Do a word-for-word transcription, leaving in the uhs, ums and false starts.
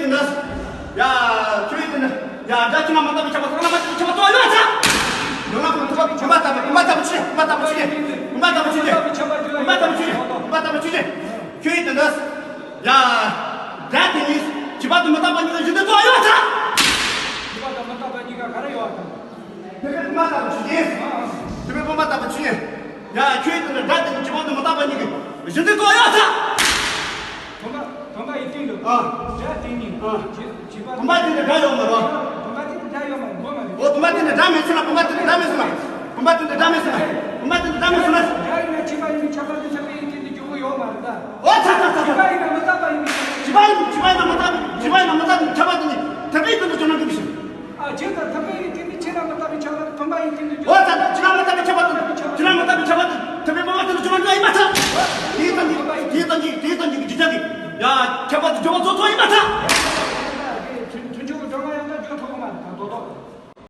ཡ། ཁྱོད་ཡིན་ན། ཡ། དགྲ་ཁྱིམ་ལ་མི་རྟག་པའི་ཁྱབ་པ་ཚང་མ་ཁྱབ་པ་ཚོ་ཡོད་ཚ། ཡོད་ན་ཁོང་ཚོ་བུམ་པ་ལྟ་བུ་བུམ་པ་ལྟ་བུ་ཆི་བུམ་པ་ལྟ་བུ་ཆི་བུམ་པ་ལྟ་བུ་ཆི་བུམ་པ་ལྟ་བུ་ཆི་བུམ་པ་ལྟ་བུ་ཆི། ཁྱོད་ཡིན་ན། ཡ། དགྲ་དེ་གཉིས་བྱིས་པ་དང་མི་རྟག་པ་གཉིས་ཀ་གཞི་འཛིན་ཚོ་ཡོད་ཚ། བྱིས་པ་དང་མི་རྟག་པ་གཉིས་ཀ་ག་རེ་ཡོད་ཚ། དེ་བས་བུམ་པ་ལྟ་བུ་ཆི་ཡིན། དེ་བས་བུམ་པ་ལྟ་བུ་ཆི་ཡིན། ཡ། ཁྱོད་ཡིན་ན་དགྲ་དེ་གཉིས་བྱིས་པ་དང་མི་རྟག་པ་གཉིས་ཀ་གཞི་འཛིན་ཚོ་ཡོད་ཚ། བུམ་པ་བུམ་པ་ཡི་སྟེང་དུ། ཨ། དགྲ་དེ་གཉིས། ཨ། བྱིས་བྱིས་པ། བུམ་པ་དེ་ནི་དགྲ་ཡོད་མ་རེད། བུམ་པ་དེ་ནི་དགྲ་ཡོད་མ་རེད། འོ། བུམ་པ་དེ་ནི་དགྲ་མེད་ཟེར་ན། བུམ་པ་དེ་ནི་དགྲ་མེད་ཟེར་ན། བུམ་པ་དེ་ནི་དགྲ་མེད་ཟེར་ན། བུམ་པ་དེ་ནི་དགྲ་མེད་ཟེར་ན། དགྲ་ཡིན་ན་བྱིས་པ་ཡིན་ན་ཁྱབ་པ་དེ་ཁྱབ་པའི་ཡི་སྟེང་དུ་འགྱུར་བ་ཡོད་མ་རེད་ད། འོ་ཚ་ཚ་ཚ་ཚ། བྱིས་པ་ཡིན་ན་མི་རྟག་པ་ཡིན་པའི་ཁྱབ་པ། བྱིས་པ་ཡིན་བྱིས་པ་ཡིན་ན་མི་རྟག་པ་བྱིས་པ་ཡིན་ན་མི་རྟག་པའི་ཁྱབ་པ་དེ་ནི་ཐུབ་པའི་སྟེང་དུ་འགྱུར་ན་འགྲིག་གི་ཞིག་ཨ། ཁྱེད་ལྟར་ཐུབ་པའི་ཡི་སྟེང་དུ་ཁྱེད་རང་མི་རྟག་པའི་ཁྱབ་པ་དེ་བུམ་པ་ཡི་སྟེང་དུ་འགྱུར། འོ་ཚ་ཚ། ཁྱེད་རང་མི་རྟག་པའི་ཁྱབ་པ་དེ་ཁྱེད་རང་མི་རྟག་པའི་ཁྱབ་པ་དེ་ཐུབ་པའི་བུམ་པ་སྟེང་དུ་འགྱུར་ན་འགྲིག་ཡིན་མ་ཚ། དེའི་སྟེང་གི་དེའི་སྟེང་གི་དེའི་སྟེང་གི་དེའི་སྟེང་གི་ཡ། ཁྱབ་པ་དེ་འགྱུར་བ་ཚོ་ཚོ་ཡིན་མ་ཚ།